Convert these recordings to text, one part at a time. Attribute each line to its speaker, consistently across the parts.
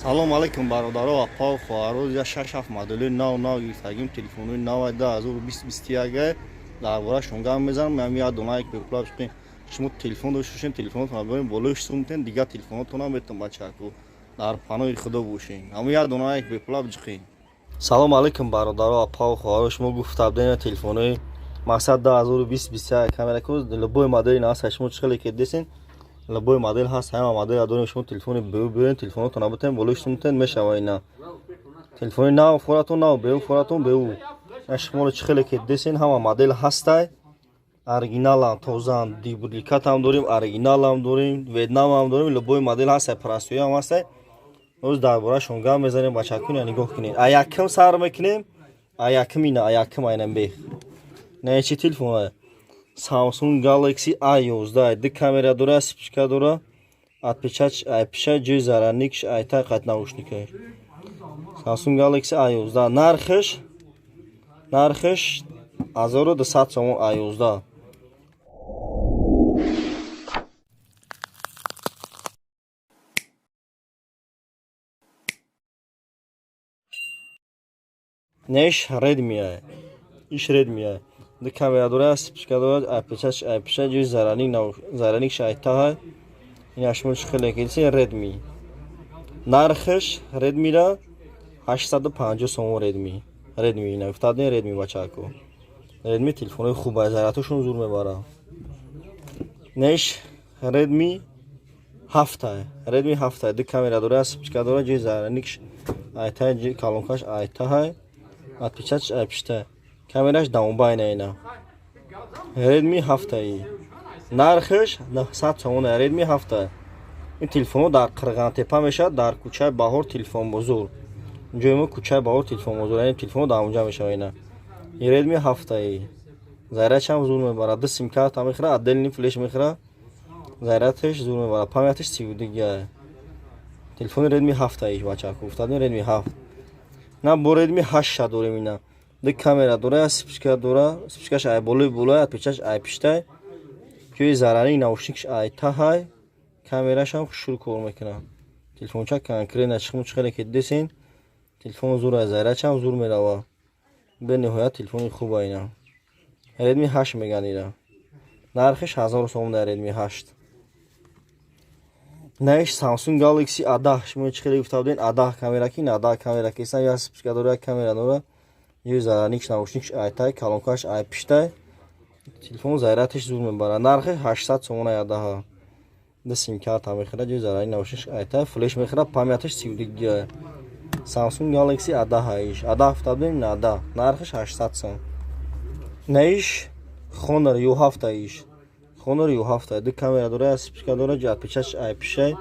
Speaker 1: Салом алейкум, бародаро, апа, хоҳаро. Я шаш ҳафт модели нав нав гирифтагим, телефонҳои нав 2021. Дар борашон гап мезанам. Ям як дона як бепула. Шумо телефон дошта бошем, телефонотон барем болои сумтен, дигар телефонотонам бетон. Бачаку, дар паноҳи Худо бошен. Ҳамун як дона як бепула биҷиқем. Салом алейкум, бародаро, апа, хоҳаро. Шумо гуфта будем, телефонҳои мақсад 2021 камера ку, любой модели ҳаст. Шумо чӣ хеле ки десен, любой модел ҳаст, ҳама модел дорем. Шумо телефони беу биёрен, телефонотон бутен болои сумтен мешава. Ина телефони нав форатон нав, беу форатон беу. Шуморо чӣ хеле ки десен, ҳама модел ҳастай, оригиналам, тозаам, дубликатам дорем, оригиналам дорем, ветнамам дорем, любой модел ҳастай, простой ам ҳастай. Оз дар борашон гап мезанем. Бачакуня, нигоҳ кунед. А якм сар мекунем, а якм ина, а якм айнан бех не чи телефон? Samsung Galaxy A11, ду камера дора, вспышка дора, отпечаток айпиша, ҷои зарядник ш айтай, қат наушник аш. Samsung Galaxy A11, нархаш 1200 сомон, A11. Неш Redmi, иш Redmi, ду камера дора, вспышка дора, отпечаток айпиша, ҷои зарядник, зарядник ш айтаҳа. Ина шумо чӣ хеле киси Redmi. Нархаш Redmi-ра 850 сомон. Redmi, Redmi ина гуфтадем, Redmi, бачаку. Redmi телефонҳои хуб, зарядҳошон зур мебара. Неш Redmi 7, Redmi 7, ду камера дора, вспышка дора, ҷои зарядник ш айта, колонка ш айтаҳа, отпечаток айпишта, камераш дамобайна. Ина Redmi 7, нархаш 900 сомон, Redmi 7. Ин телефонҳо дар Қирғантепа мешавад, дар кӯчаи Баҳор, телефонбозор. Ҷои мо кӯчаи Баҳор, телефонбозор, яъне телефонҳо дар онҷа мешавад. Ина Redmi 7, зарядшам зур мебарад, ду симкарта мехӯрад, отдельный флеш мехӯрад, зарядаш зур мебарад, память аш 32 гига. Телефони Redmi 7 иш, бачаку, гуфтадем, Redmi 7. На, бо Redmi 8 дорем. Ина ду камера дора, вспышка дора, вспышка ш ай болои болои, отпечаток ш ай пиштай, ҷои зарядник, наушник ш ай таҳай, камерашам хушрӯ кор мекунад. Телефонча конкретно чихму чихеле ки десен, телефон зур, зарядшам зур мерава, бениҳоят телефони хуба. Ина Redmi 8 меган, ира нархиш 1000 сомон дар Redmi 8. Наиш Samsung Galaxy A10. Шумо чӣ хеле гуфта будем, A10 камера ки, A10 камера ки, як вспышка дора, як камера дора, ҷои зарядник ш, наушник ш айтай, колонка ш ай пиштай, телефон зарядаш зур мебарад. Нархи 800 сомон. A10, ду симкарта мехӯрад, ҷои зарядник, наушник ш айтай, флеш мехӯрад, память аш 32 гига. Samsung Galaxy A10 иш, A10 гуфта будем, A10 нархиш 800 сом. Наиш Honor U7, иш Honor U7, ду камера дора, вспышка дора, отпечаток ш ай пишай,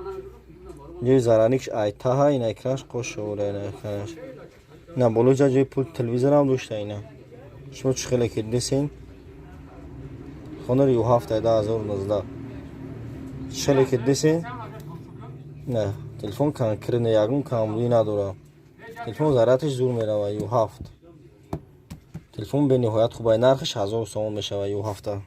Speaker 1: ҷои зарядник ш ай таҳа. Ина экранаш қошовура, ина экранаш на болоҷа, ҷои пулт телевизорам дошта. Ина шумо чӣ хеле ки десен, Honor U7 2019, чӣ хеле ки десен, не телефон конкретно ягон камбудӣ надора. Телефон зарядаш зур мерава, U7 телефон бениҳоят хуба, нархиш 1000 сомон мешава, U7.